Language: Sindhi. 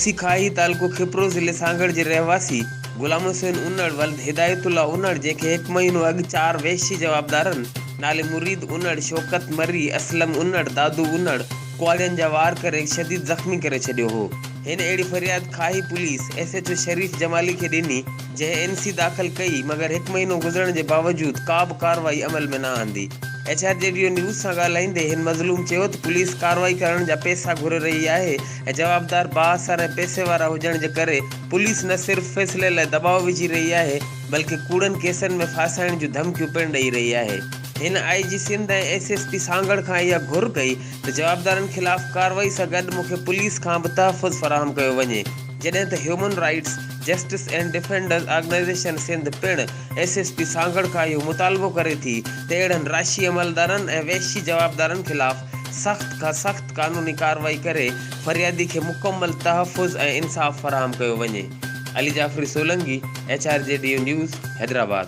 يوسي کاهي تعلقو کپرو ضلعي سانگهڙ جي رهواسي غلام حسين انڙ ولد هدايت الله انڙ جنهن کي هڪ مهينو اڳ چار وحشي جوابدارن نالي مريد انڙ، شوڪت مري، اسلم انڙ، دادو انڙ ڪهاڙين جا وار ڪري شديد زخمي ڪري ڇڏيو هو. هن اهڙي فرياد Khahi police S H O Sharif Jamali کي ڏني جنهن اين سي داخل ڪئي مگر هڪ مهينو گذرڻ جي باوجود ڪا به ڪارروائي عمل ۾ نه آندي. H R G D O news سان ڳالهائيندي هن مظلوم چيو ته پوليس ڪارروائي ڪرڻ جا پئسا گهري رهي آهي ۽ جوابدار بااثر ۽ پئسي وارا هجڻ جي ڪري پوليس نه صرف فيصلي لاء دٻاء وجهي رهي آهي بلڪه ڪوڙن ڪيسن ۾ ڦاسائڻ جون ڌمڪيون پڻ ڏئي رهي آهي. هن I G Sindh ۽ S S P Sanghar کان اها گهر ڪئي ته جوابدارن خلاف ڪارروائي سان گڏ مون کي پوليس کان به تحفظ فراهم ڪيو وڃي جڏهن ته human rights justice and defenders organisation Sindh پڻ ايس ايس پي سانگهڙ کان اهو مطالبو ڪري ٿي ته اهڙن راشي عملدارن ۽ وحشي جوابدارن خلاف سخت کان سخت قانوني ڪارروائي ڪري فريادي کي مڪمل تحفظ ۽ انصاف فراهم ڪيو وڃي. Ali Jafri Solangi, H R G D O news, Hyderabad.